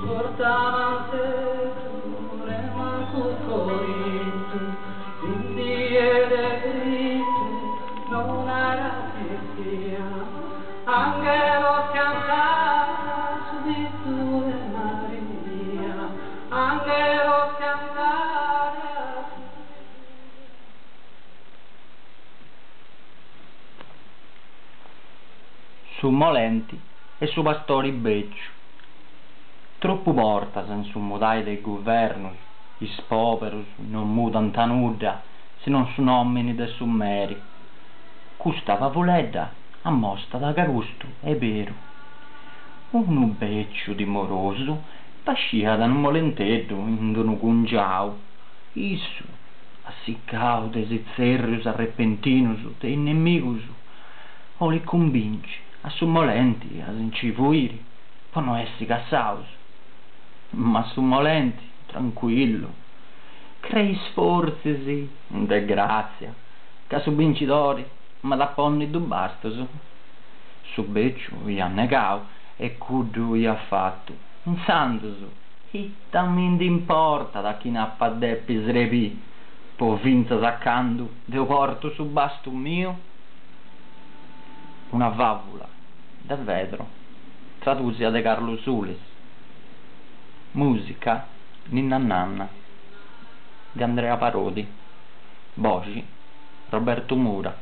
porta manteddu ne mancu corittu in die de frittu no narat titia Anghelos cantade a su fizu de Maria Anghelos cantade a su fizu de Su molenti e su pastori bèciu. Tropu bortas in su mudai de is guvernus, is pòberus non mudant nudda si non su nòmini de su meri. Custa favuledda ammostat ca custu est beru. Unu bèciu timorosu pasciat unu molenteddu in unu cungiau. Issu, assicau de is tzèrrius arrepentinus de is nemigus, 'olit cumbinci a su molenti a si nci fuiri po no essi cassaus. Ma su molenti, trancuillu, Creis fortzis, de gràtzia, ca su bincidori m'at a ponni dus bastus? Su bèciu iat negau e cuddu iat fatu, Intzandus, ita mi ndi importat chi n'apa a depi srebì po fintzas a candu deu portu su bastu miu? Una fàvula de Fedro, tradùsia de Carlu Sulis. Mùsica Ninna Nanna de Andrea Parodi. Boxi Roberto Mura.